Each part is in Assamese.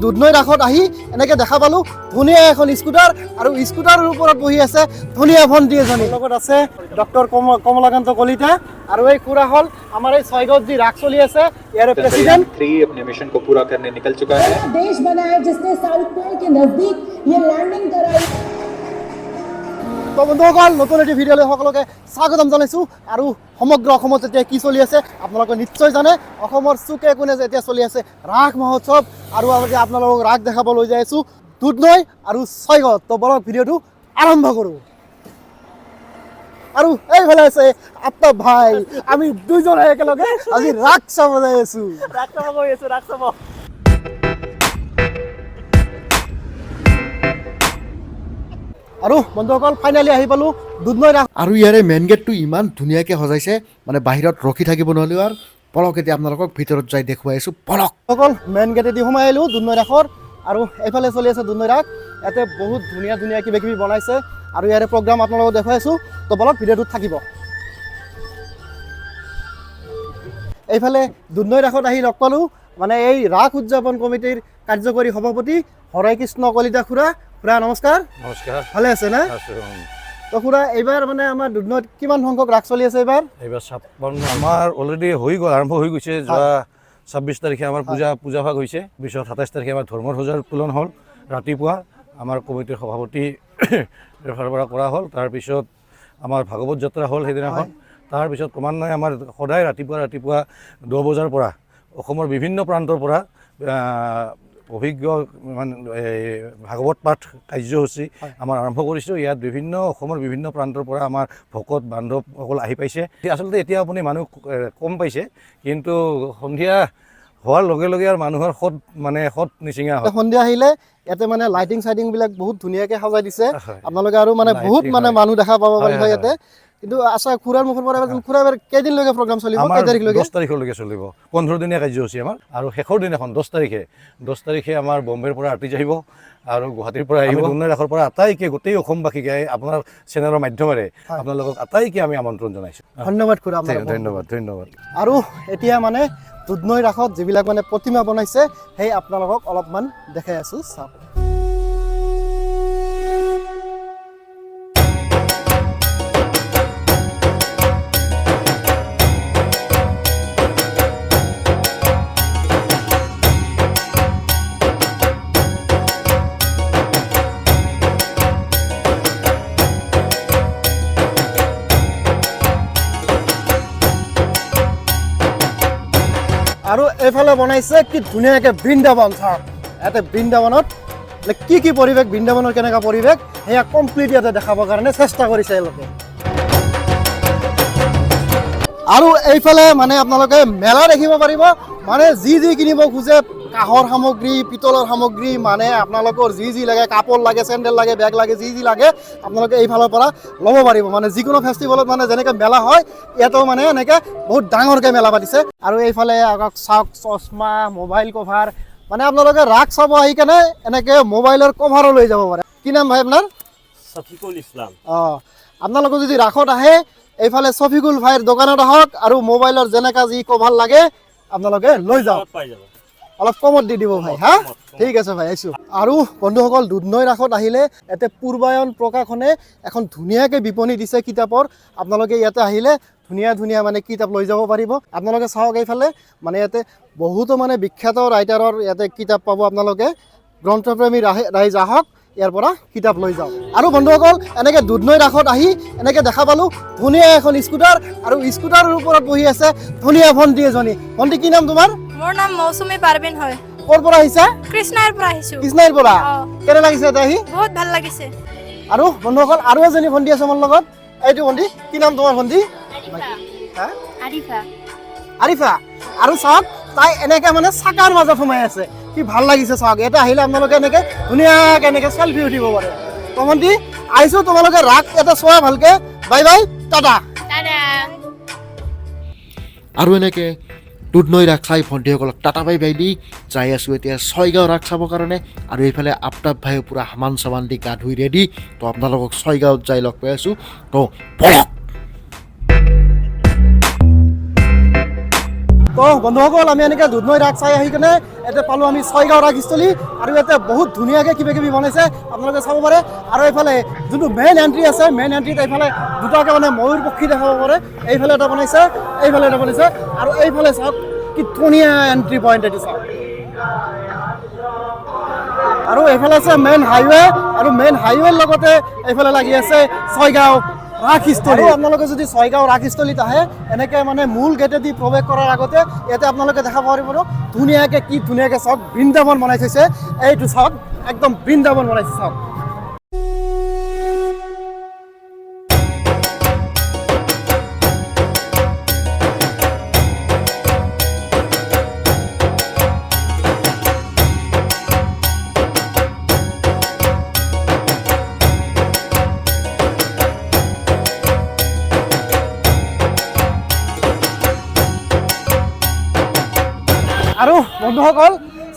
দুধনৈ ৰাসত আহি এনেকে দেখা পালো ধুনীয়া এখন স্কুটাৰ আৰু স্কুটাৰৰ ওপৰত বহি আছে ধুনীয়া ভণ্টি এজনী। লগত আছে ডক্টৰ কমলাকান্ত কলিতা আৰু এই খুৰা হ'ল আমাৰ এই ছয়গাঁৱত যি ৰাস চলি আছে ইয়াৰে चंद्रयान প্ৰেচিডেণ্ট। 3 अपने मिशन को पूरा करने निकल चुका है। पहला देश बना है जिसने साउथ पोल के नजदीक ये लैंडिंग कराई। তো বন্ধুসকল, নতুন এটি ভিডিঅ'লৈ সকলোকে স্বাগতম জনাইছোঁ। আৰু সমগ্ৰ অসমত এতিয়া কি চলি আছে আপোনালোকে নিশ্চয় জানে। অসমৰ চুকে কোণে যে এতিয়া চলি আছে ৰাস মহোৎসৱ আৰু আজি আপোনালোকক ৰাস দেখাব লৈ যাই আছোঁ দুধনৈ আৰু ছয়গাঁৱত। তো বলক, ভিডিঅ'টো আৰম্ভ কৰোঁ। আৰু এইফালে আছে আফতাব ভাই, আমি দুইজনে একেলগে আজি ৰাস চাব যাই আছোঁ। ৰাস চাব গৈ আছো, ৰাস চাব। আৰু বন্ধুসকল, ফাইনেলি আহি পালোঁ দুধনৈ ৰাস। আৰু ইয়াৰে মেইন গেটটো ইমান ধুনীয়াকৈ সজাইছে, মানে বাহিৰত ৰখি থাকিব নোৱাৰিলেও। আৰু পলক, এতিয়া আপোনালোকক ভিতৰত যাই দেখুৱাই আছোঁ, পলক। সকল মেইন গেটেদি সোমাই আহিলোঁ দুধনৈ ৰাসৰ আৰু এইফালে চলি আছে দুধনৈ ৰাস। ইয়াতে বহুত ধুনীয়া ধুনীয়া কিবা কিবি বনাইছে আৰু ইয়াৰে প্ৰগ্ৰাম আপোনালোকক দেখুৱাই আছোঁ। তো বলক, ভিডিঅ'টোত থাকিব। এইফালে দুধনৈ ৰাসত আহি লগ পালোঁ মানে এই ৰাস উদযাপন কমিটিৰ কাৰ্যকৰী সভাপতি হৰেকৃষ্ণ কলিতা খুৰা। খুৰা, নমস্কাৰ। নমস্কাৰ। ভালে আছে না? আছোঁ। তো খুৰা, এইবাৰ মানে আমাৰ দুধনৈত কিমান সংখ্যক ৰাস চলি আছে এইবাৰ? এইবাৰ 56 আমাৰ অলৰেডি হৈ গ'ল, আৰম্ভ হৈ গৈছে। যোৱা 26 তাৰিখে আমাৰ পূজা ভাগ হৈছে। পিছত 27 তাৰিখে আমাৰ ধৰ্মৰ ধ্বজাৰ উত্তোলন হ'ল ৰাতিপুৱা, আমাৰ কমিটিৰ সভাপতি ফালৰ পৰা কৰা হ'ল। তাৰপিছত আমাৰ ভাগৱত যাত্ৰা হ'ল সেইদিনাখন। তাৰপিছত ক্ৰমান্বয়ে আমাৰ সদায় ৰাতিপুৱা ৰাতিপুৱা 10 বজাৰ পৰা অসমৰ বিভিন্ন প্ৰান্তৰ পৰা অভিজ্ঞ মানে এই ভাগৱত পাঠ কাৰ্যসূচী আমাৰ আৰম্ভ কৰিছোঁ। ইয়াত বিভিন্ন অসমৰ বিভিন্ন প্ৰান্তৰ পৰা আমাৰ ভকত বান্ধৱসকল আহি পাইছে। আচলতে এতিয়া আপুনি মানুহ কম পাইছে, কিন্তু সন্ধিয়া হোৱাৰ লগে লগে আৰু মানুহৰ সৎ মানে সৎ নিচিঙা হয়। সন্ধিয়া আহিলে ইয়াতে মানে লাইটিং চাইটিং বিলাক বহুত ধুনীয়াকে সজাই দিছে আপোনালোকে আৰু মানে Lighting বহুত মানে হয়। মানুহ দেখা পাব পাৰিব ইয়াতে। কিন্তু আচ্ছা, খুৰাৰ মুখৰ পৰা এবাৰ, খুৰা, এবাৰ কেইদিনলৈকে প্ৰগ্ৰাম চলিব? আমাৰ কেই তাৰিখলৈকে? 10 তাৰিখলৈকে চলিব। 15 দিনীয়া কাৰ্যসূচী আমাৰ। আৰু শেষৰ দিনাখন 10 তাৰিখে, 10 তাৰিখে আমাৰ বম্বেৰ পৰা আৰ্টিষ্ট আহিব আৰু গুৱাহাটীৰ পৰা আহিব। দুধনৈ ৰাসৰ পৰা আটাইকে, গোটেই অসমবাসীকে আপোনাৰ চেনেলৰ মাধ্যমেৰে আপোনালোকক আটাইকে আমি আমন্ত্ৰণ জনাইছোঁ। ধন্যবাদ খুৰা আপোনালোকক। ধন্যবাদ, ধন্যবাদ। আৰু এতিয়া মানে দুধনৈ ৰাসত যিবিলাক মানে প্ৰতিমা বনাইছে সেই আপোনালোকক অলপমান দেখাই আছো, চাওক। আৰু এইফালে বনাইছে কি ধুনীয়াকে বৃন্দাবন, চাওক। ইয়াতে বৃন্দাবনত মানে কি কি পৰিৱেশ, বৃন্দাবনৰ কেনেকুৱা পৰিৱেশ সেয়া কমপ্লিট ইয়াতে দেখাবৰ কাৰণে চেষ্টা কৰিছে এওঁলোকে। আৰু এইফালে মানে আপোনালোকে মেলা দেখিব পাৰিব, মানে যি যি কিনিব খোজে, কাঁহৰ সামগ্ৰী, পিতলৰ সামগ্ৰী, মানে আপোনালোকৰ যি যি লাগে, কাপোৰ লাগে, চেণ্ডেল লাগে, বেগ লাগে, যি যি লাগে আপোনালোকে এইফালৰ পৰা ল'ব পাৰিব। মানে যিকোনো ফেষ্টিভেলত মানে যেনেকৈ মেলা হয়, ইয়াতো মানে এনেকৈ বহুত ডাঙৰকৈ মেলা পাতিছে। আৰু এইফালে আকৌ চাওক, চশমা, মোবাইল কভাৰ, মানে আপোনালোকে ৰাস চাব আহি কেনে এনেকৈ মোবাইলৰ কভাৰো লৈ যাব পাৰে। কি নাম ভাই আপোনাৰ? ছফিকুল ইছলাম। অঁ, আপোনালোকে যদি ৰাসত আহে, এইফালে ছফিকুল ভাইৰ দোকানত আহক আৰু মোবাইলৰ যেনেকা যি কভাৰ লাগে আপোনালোকে লৈ যাওক। পাই যাব। অলপ কমত দি দিব ভাই। হা, ঠিক আছে ভাই, আহিছোঁ। আৰু বন্ধুসকল, দুধনৈ ৰাসত আহিলে ইয়াতে পূৰ্বায়ন প্ৰকাশনে এখন ধুনীয়াকৈ বিপণী দিছে কিতাপৰ। আপোনালোকে ইয়াতে আহিলে ধুনীয়া ধুনীয়া মানে কিতাপ লৈ যাব পাৰিব। আপোনালোকে চাওক, এইফালে মানে ইয়াতে বহুতো মানে বিখ্যাত ৰাইটাৰৰ ইয়াতে কিতাপ পাব আপোনালোকে। গ্ৰন্থপ্ৰেমী ৰাইজ আহক, ইয়াৰ পৰা কিতাপ লৈ যাওক। আৰু বন্ধুসকল, এনেকৈ দুধনৈ ৰাসত আহি এনেকৈ দেখা পালোঁ ধুনীয়া এখন স্কুটাৰ আৰু স্কুটাৰৰ ওপৰত বহি আছে ধুনীয়া ভণ্টি এজনী। ভণ্টি, কি নাম তোমাৰ? মোৰ নাম মৌচুমী পাৰবিন হয়। ক'ৰ পৰা আহিছা? কৃষ্ণাইৰ পৰা আহিছো। কৃষ্ণাইৰ পৰা? অ। কেনে লাগিছে ইয়াতে আহি? বহুত ভাল লাগিছে। আৰু বন্ধুসকল, আৰু এজনী ভণ্টি আছে মোৰ লগত। এইটো ভণ্টি, কি নাম তোমাৰ ভণ্টি? হা? আৰিফা। আৰিফা। আৰু চাওক, তাই এনেকে মানে চাকাৰ মাজত সোমাই আছে, কি ভাল লাগিছে চাওক। ইয়াতে আহিলে আপোনালোকে এনেকে ধুনীয়াকে এনেকে চেলফি উঠিব পাৰে। তো ভণ্টি, আহিছো, তোমালোকে ৰাস এটা চোৱা ভালকে। Bye bye, tata. আৰু এনেকৈ দুধনৈ ৰাস চাই ভণ্টিসকলক টাটা বাই বাই দি যাই আছোঁ এতিয়া ছয়গাঁও ৰাস চাবৰ কাৰণে। আৰু এইফালে আফতাব ভাইও পূৰা সামান চামান দি গা ধুই ৰেডি। তো আপোনালোকক ছয়গাঁৱত যাই লগ পাই আছোঁ, তো বলক। তো বন্ধুসকল, আমি এনেকৈ দুধনৈ ৰাস চাই আহি কেনে ইয়াতে পালোঁ আমি ছয়গাঁও ৰাসস্থলী। আৰু ইয়াতে বহুত ধুনীয়াকৈ কিবা কিবি বনাইছে, আপোনালোকে চাব পাৰে। আৰু এইফালে যোনটো মেইন এণ্ট্ৰি আছে, মেইন এণ্ট্ৰিত এইফালে দুটাকৈ মানে ময়ূৰ পক্ষী দেখাব পাৰে। এইফালে এটা বনাইছে, এইফালে এটা বনাইছে। আৰু এইফালে চাওক কি ধুনীয়া এণ্ট্ৰি পইণ্ট এইটো চাওক। আৰু এইফালে আছে মেইন হাইৱে, আৰু মেইন হাইৱেৰ লগতে এইফালে লাগি আছে ছয়গাঁও ৰাসস্থলী। আপোনালোকে যদি ছয়গাঁও ৰাসস্থলীত আহে, এনেকৈ মানে মূল গেটেদি প্ৰৱেশ কৰাৰ আগতে ইয়াতে আপোনালোকে দেখা পাৰিব ধুনীয়াকৈ, কি ধুনীয়াকৈ চাওক বৃন্দাবন বনাই থৈছে। এইটো চাওক, একদম বৃন্দাবন বনাইছে চাওক। আৰু বন্ধুসকল,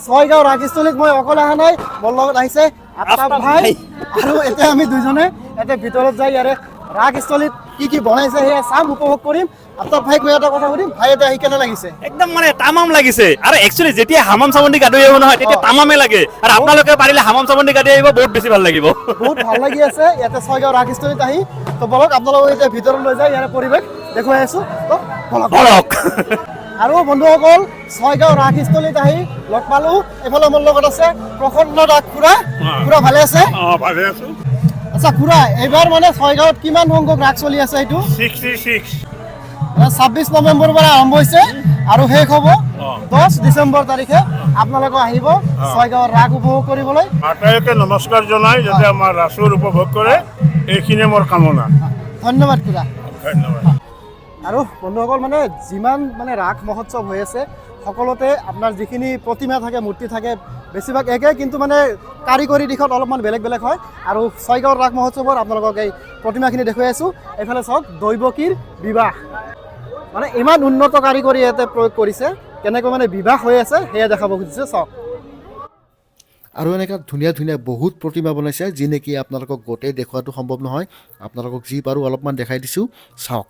ছয়গাঁও ৰাসস্থলীত মই অকলে অহা নাই, মোৰ লগত আহিছে আফতাব ভাই। আৰু এতিয়া আমি দুজনে ইয়াতে ভিতৰত যাই ইয়াৰে ৰাসস্থলীত কি কি বনাইছে সেয়া চাম, উপভোগ কৰিম। আফতাব ভাইক মই এটা কথা সুধিম, ভাই এতিয়া আহি কেনে লাগিছে? একদম মানে তামাম লাগিছে। আৰু একচুৱেলি যেতিয়া হামাম চামন দি গা ধুই আহিব নহয়, তেতিয়া তামামে লাগে। আৰু আপোনালোকে পাৰিলে হামাম চামন দি গা ধুই আহিব, বহুত বেছি ভাল লাগিব। বহুত ভাল লাগি আছে ইয়াতে ছয়গাঁও ৰাসস্থলীত আহি। তো বলক, আপোনালোকক এতিয়া ভিতৰত লৈ যাই ইয়াৰে পৰিৱেশ দেখুৱাই আছো। তো বলক বলক। আৰু বন্ধুসকল, ছয়গাঁও ৰাসস্থলীত আহি লগ পালো। এইফালে মোৰ লগত আছে প্ৰসন্ন দাস খুৰা। খুৰা ভালে আছে? ভালে আছো। আচ্ছা খুৰা, এইবাৰ মানে ছয়গাঁৱত কিমান সংখ্যক ৰাস চলি আছে এইটো? 66। 26 নৱেম্বৰৰ পৰা আৰম্ভ হৈছে আৰু শেষ হ'ব 10 ডিচেম্বৰ তাৰিখে। আপোনালোকে আহিব ছয়গাঁৱৰ ৰাস উপভোগ কৰিবলৈ। আটাইকে নমস্কাৰ জনাই যাতে আমাৰ ৰাসৰ উপভোগ কৰে, এইখিনিয়ে মোৰ কামনা। ধন্যবাদ খুৰা। ধন্যবাদ। আৰু বন্ধুসকল, মানে যিমান মানে ৰাস মহোৎসৱ হৈ আছে সকলোতে আপোনাৰ যিখিনি প্ৰতিমা থাকে, মূৰ্তি থাকে, বেছিভাগ একে, কিন্তু মানে কাৰিকৰী দিশত অলপমান বেলেগ বেলেগ হয়। আৰু ছয়গাঁৱৰ ৰাস মহোৎসৱৰ আপোনালোকক এই প্ৰতিমাখিনি দেখুৱাই আছোঁ। এইফালে চাওক দৈৱকীৰ বিবাহ, মানে ইমান উন্নত কাৰিকৰী ইয়াতে প্ৰয়োগ কৰিছে, কেনেকৈ মানে বিবাহ হৈ আছে সেয়া দেখাব খুজিছে চাওক। আৰু এনেকুৱা ধুনীয়া ধুনীয়া বহুত প্ৰতিমা বনাইছে, যি নেকি আপোনালোকক গোটেই দেখুৱাটো সম্ভৱ নহয়। আপোনালোকক যি পাৰোঁ অলপমান দেখাই দিছোঁ, চাওক।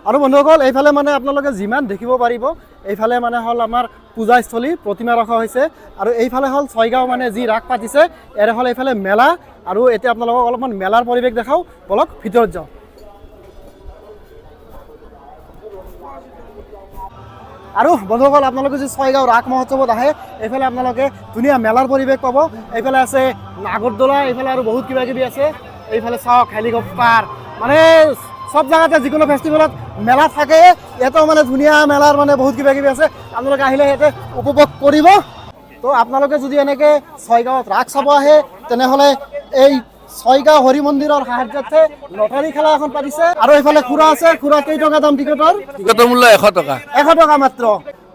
আৰু বন্ধুসকল, এইফালে মানে আপোনালোকে যিমান দেখিব পাৰিব, এইফালে মানে হ'ল আমাৰ পূজাস্থলী, প্ৰতিমা ৰখা হৈছে। আৰু এইফালে হ'ল ছয়গাঁও মানে যি ৰাস পাতিছে, ইয়াৰে হ'ল এইফালে মেলা। আৰু এতিয়া আপোনালোকক অলপমান মেলাৰ পৰিৱেশ দেখাওঁ, বলক ভিতৰত যাওঁ। আৰু বন্ধুসকল, আপোনালোকে যদি ছয়গাঁও ৰাস মহোৎসৱত আহে, এইফালে আপোনালোকে ধুনীয়া মেলাৰ পৰিৱেশ পাব। এইফালে আছে নাগৰদোলা, এইফালে আৰু বহুত কিবা কিবি আছে। এইফালে চাওক হেলিকপ্টাৰ, মানে চব জেগাতে যিকোনো ফেষ্টিভেলত মেলা থাকে, ইয়াতেও মানে ধুনীয়া মেলাৰ মানে বহুত কিবা কিবি আছে। আপোনালোকে আহিলে ইয়াতে উপভোগ কৰিব। তো আপোনালোকে যদি এনেকৈ ছয়গাঁৱত ৰাস চাব আহে, তেনেহ'লে এই ছয়গাঁও হৰি মন্দিৰৰ সাহায্যাৰ্থে লটাৰী খেলা এখন পাতিছে। আৰু এইফালে খুৰা আছে, খুৰা কেই টকা দাম টিকটৰ? টিকটৰ মূল্য 100 টকা। 100 টকা মাত্ৰ।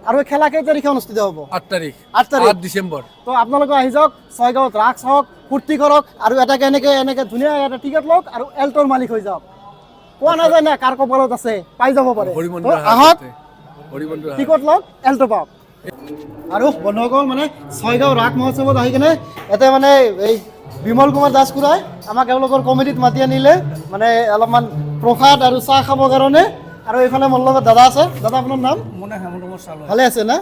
আৰু এই খেলা কেই তাৰিখে অনুষ্ঠিত হ'ব? 8 তাৰিখ। 8 তাৰিখ। 8 ডিচেম্বৰ। তো আপোনালোকে আহি যাওক ছয়গাঁৱত ৰাস চাওক, ফূৰ্তি কৰক, আৰু এটাকে এনেকৈ এনেকৈ ধুনীয়া এটা টিকট লওক আৰু এল্টৰ মালিক হৈ যাওক। কোৱা নাযায় না কাৰ কপালত আছে, পাই যাব পাৰে। আহক, টিকট লওক, এল্টো পাওক। আৰু বন্ধুসকল, মানে ছয়গাঁও ৰাস মহোৎসৱত আহি কেনে ইয়াতে মানে এই বিমল কুমাৰ দাস খুৰাই আমাক এওঁলোকৰ কমিটিত মাতি আনিলে, মানে অলপমান প্ৰসাদ আৰু চাহ খাবৰ কাৰণে। আৰু এইফালে মোৰ লগত দাদা আছে। দাদা, আপোনাৰ নাম? মোৰ নাম হেমন্ত কুমাৰ চালুৱা। ভালে আছে না?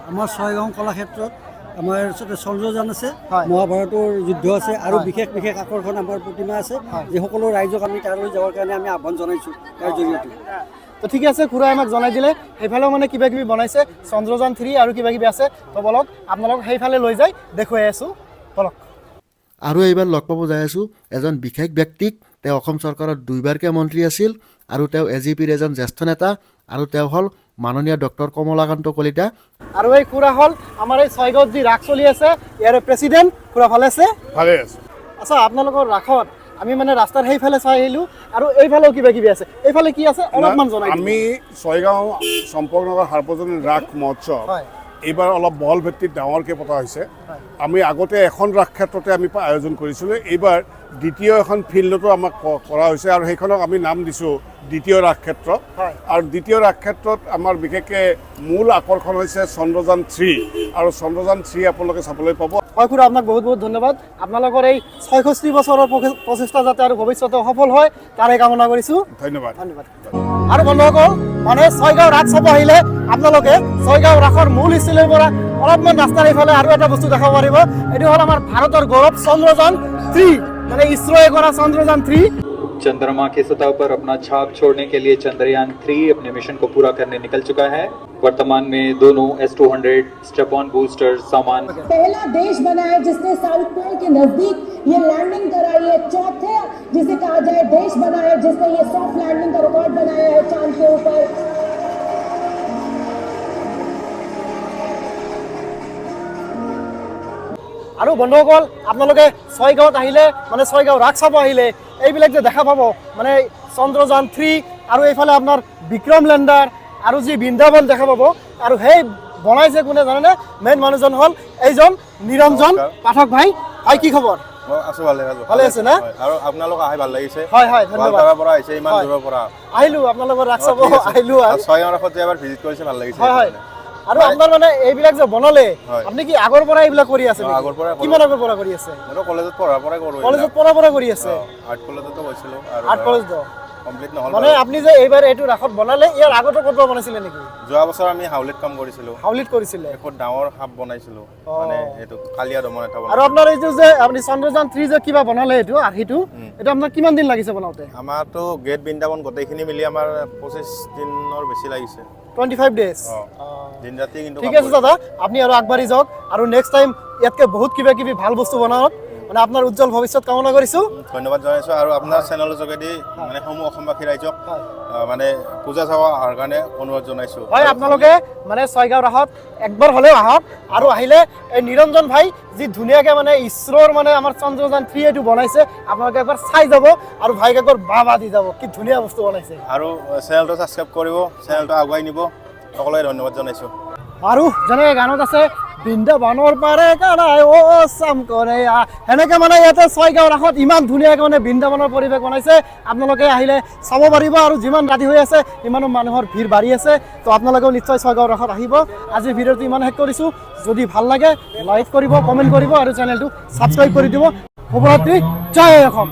আমাৰ ছয়গাঁও কলাক্ষেত্ৰত আমাৰ ওচৰতে চন্দ্ৰযান আছে, হয়। মহাভাৰতৰ যুদ্ধ আছে, আৰু হয়। বিশেষ বিশেষ আকৰ্ষণ আমাৰ প্ৰতিমা আছে, হয়। যে সকলো ৰাইজক আমি তালৈ যাবৰ কাৰণে আমি আহ্বান জনাইছোঁ তাৰ জৰিয়তে। তো ঠিকে আছে, খুৰাই আমাক জনাই দিলে। সেইফালেও মানে কিবা কিবি বনাইছে, চন্দ্ৰযান 3 আৰু কিবা কিবি আছে। তো বলক, আপোনালোক সেইফালে লৈ যাই দেখুৱাই আছোঁ, বলক। আৰু এইবাৰ লগ পাব যাই আছোঁ এজন বিশেষ ব্যক্তিক। তেওঁ অসম চৰকাৰৰ দুইবাৰকৈ মন্ত্ৰী আছিল আৰু তেওঁ এ জি পিৰ এজন জ্যেষ্ঠ নেতা, আৰু তেওঁ হ'ল মাননীয় ডক্টৰ কমলাকান্ত কলিতা। আৰু এই খুৰা হ'ল আমাৰ এই ছয়গাঁৱত যি ৰাস চলি আছে ইয়াৰে প্ৰেচিডেণ্ট। খুৰা ভালে আছে? ভালে আছে। আচ্ছা, আপোনালোকৰ ৰাসত আমি মানে ৰাস্তাৰ সেইফালে চাই আহিলোঁ আৰু এইফালেও কিবা কিবি আছে, এইফালে কি আছে অলপমান জনাই দিম। আমি ছয়গাঁও চম্পকনগৰ সাৰ্বজনীন ৰাস মহোৎসৱ হয়। এইবাৰ অলপ বহল ভিত্তিত ডাঙৰকৈ পতা হৈছে। আমি আগতে এখন ৰাস ক্ষেত্ৰতে আমি আয়োজন কৰিছিলোঁ, এইবাৰ দ্বিতীয় এখন ফিল্ডতো আমাক কৰা হৈছে আৰু সেইখনক আমি নাম দিছোঁ দ্বিতীয় ৰাস ক্ষেত্ৰ। আৰু দ্বিতীয় ৰাস ক্ষেত্ৰত আমাৰ বিশেষকৈ মূল আকৰ্ষণ হৈছে চন্দ্ৰযান 3, আৰু চন্দ্ৰযান 3 আপোনালোকে চাবলৈ পাব। হয় খুৰা, আপোনাক বহুত বহুত ধন্যবাদ। আপোনালোকৰ এই 66 বছৰৰ প্ৰচেষ্টা যাতে আৰু ভৱিষ্যতে সফল হয় তাৰে কামনা কৰিছোঁ। ধন্যবাদ। ধন্যবাদ। আৰু বন্ধুসকল, মানে ছয়গাঁও ৰাস চাব আহিলে আপোনালোকে ছয়গাঁও ৰাসৰ মূল স্থলীৰ পৰা অলপমান ৰাস্তাৰ এইফালে আৰু এটা বস্তু দেখাব পাৰিব। এইটো হ'ল আমাৰ ভাৰতৰ গৌৰৱ চন্দ্ৰযান 3, মানে ইছৰোৱে কৰা চন্দ্ৰযান 3। चंद्रमा की सतह पर अपना छाप छोड़ने के लिए चंद्रयान 3 अपने मिशन को पूरा करने निकल चुका है। वर्तमान में दोनों S-200 step on booster सामान पहला देश बना है जिसने साउथ पोल के नजदीक ये लैंडिंग कराई है। चौथे जिसे कहा जाए देश बना है जिसने ये सॉफ्ट लैंडिंग का रिकॉर्ड बनाया है चांद के ऊपर। আৰু বন্ধুসকল, আপোনালোকে ছয়গাঁৱত আহিলে মানে ছয়গাঁও ৰাস চাব আহিলে এইবিলাক যে দেখা পাব, মানে চন্দ্ৰযান 3 আৰু এইফালে আপোনাৰ বিক্ৰম লেণ্ডাৰ আৰু যি বৃন্দাবন দেখা পাব। আৰু সেই বনাইছে কোনে জানেনে? মেইন মানুহজন হ'ল এইজন নিৰঞ্জন পাঠক ভাই। ভাই, কি খবৰ? আছো, ভালে আছো। ভালে আছে না? হয়, আৰু আপোনালোক আহি ভাল লাগিছে। হয় হয়, ধন্যবাদ। গোৱালপাৰাৰ পৰা আহিছে ইমান দূৰৰ পৰা। আহিলো আপোনালোকৰ ৰাস চাব আহিলো। আৰু ছয়গাঁও ৰাসত যে এবাৰ ভিজিট কৰিছে, ভাল লাগিছে। হয় হয়। আৰু আপোনাৰ মানে এইবিলাক যে বনালে, হয়। আপুনি কি আগৰ পৰা এইবিলাক কৰি আছে অ, নেকি? আগৰ পৰাই কৰোঁ। কিমান আগৰ পৰা কৰি আছে? মইতো কলেজত পঢ়াৰ পৰাই কৰোঁ। কলেজত পঢ়াৰ পৰা কৰি আছে? আৰ্ট কলেজতো গৈছিলোঁ। আৰু আৰ্ট কলেজত কমপ্লিট নহ'ল মানে বাৰু। আপুনি যে এইবাৰ এইটো ৰাসত বনালে, ইয়াৰ আগতে ক'ৰবাত বনাইছিলে নেকি? যোৱা বছৰ আমি হাউলিত কাম কৰিছিলোঁ। হাউলিত কৰিছিলে? এখন ডাঙৰ সাপ বনাইছিলোঁ, মানে এইটো কালিয়া দমন এটা আৰু বনাইছিলোঁ। আপোনাৰ এইটো যে আপুনি চন্দ্ৰযান 3 যে কিবা বনালে এইটো আৰ্হিটো, এইটো আপোনাৰ কিমান দিন লাগিছে বনাওঁতে? আমাৰতো গেট বৃন্দাবন গোটেইখিনি মিলি আমাৰ 25 দিনৰ বেছি লাগিছে। 25 ডেজ। অ। দিন ৰাতি কিন্তু ঠিক কাম আছে দাদা, আপুনি আৰু আগবাঢ়ি যাওক আৰু নেক্সট টাইম ইয়াতকৈ বহুত কিবা কিবি ভাল বস্তু বনাওক, মানে আপোনাৰ উজ্জ্বল ভৱিষ্যত কামনা কৰিছোঁ। ধন্যবাদ জনাইছোঁ আৰু আপোনাৰ চেনেলৰ যোগেদি মানে সমূহ অসমবাসী ৰাইজক হয়। মানে পূজা চাব অহাৰ কাৰণে অনুৰোধ জনাইছোঁ। হয়, আপোনালোকে মানে ছয়গাঁও ৰাসত একবাৰ হ'লেও আহক আৰু আহিলে এই নিৰঞ্জন ভাই যি ধুনীয়াকৈ মানে ইছৰোৰ মানে আমাৰ চন্দ্ৰযান 3 এইটো বনাইছে, আপোনালোকে একবাৰ চাই যাব আৰু ভাইক একবাৰ বাহ বাহ দি যাব, কি ধুনীয়া বস্তু বনাইছে। আৰু চেনেলটো ছাবস্ক্ৰাইব কৰিব, চেনেলটো আগুৱাই নিব, সকলোকে ধন্যবাদ জনাইছোঁ। আৰু যেনেকে গানত আছে বৃন্দাবনৰ পাৰে কানাই অ চাম কৰে, সেনেকে মানে ইয়াতে ছয়গাঁও ৰাসত ইমান ধুনীয়াকৈ মানে বৃন্দাবনৰ পৰিৱেশ বনাইছে। আপোনালোকে আহিলে চাব পাৰিব আৰু যিমান ৰাতি হৈ আছে সিমানো মানুহৰ ভিৰ বাঢ়ি আছে। তো আপোনালোকেও নিশ্চয় ছয়গাঁও ৰাসত আহিব। আজিৰ ভিডিঅ'টো ইমান শেষ কৰিছোঁ। যদি ভাল লাগে লাইক কৰিব, কমেণ্ট কৰিব আৰু চেনেলটো ছাবস্ক্ৰাইব কৰি দিব। শুভৰাত্ৰি, জয় অসম।